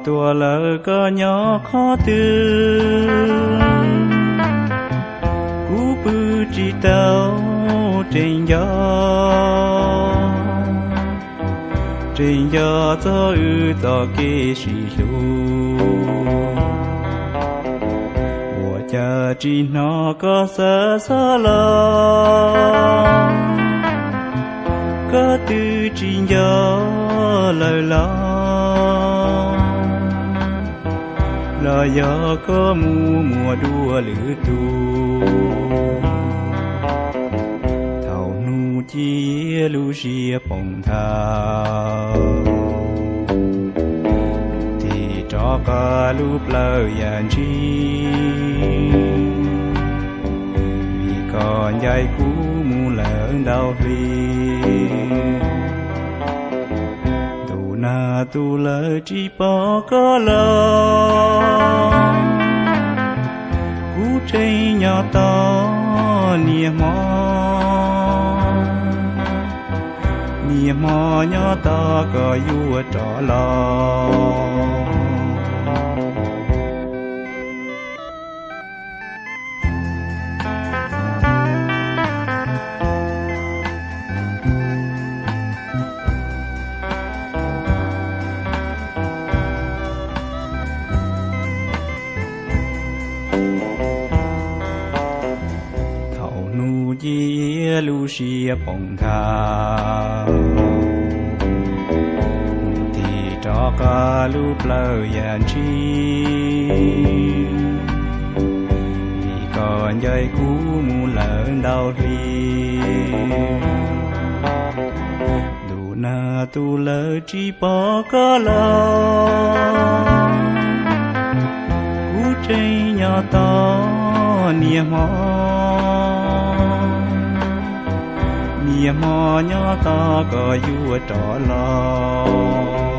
Tuaj lawm koj nyob qhov twg, kuv pw tsis tau. Tseem nco, tseem nco txog wb txoj kev sib hlub. Ua cas tsis hnov koj xav xav los, koj twb tsis nco lawm los, los yog koj mus muaj dua lwm tus. Thaum hnub ci lub siab poob nthav, tis rov qab lub plawv yam ntsis, vim koj ncaim kuv mus lawm ntau hli. Ntuj nag tu lawv tsis pom koj los, kuv tseem nyob tos niaj hmo, niaj hmo nyob tos koj yuav rov los. Thaum hnub ci lub siab poob nthav, tis rov qab lub plawv yam ntsis, vim koj ncaim kuv mus lawm ntau hli. Ntuj nag tu lawv tsis pom koj los, kuv tseem nyob tos niaj hmo, niaj hmo nyob tos koj yuav rov los.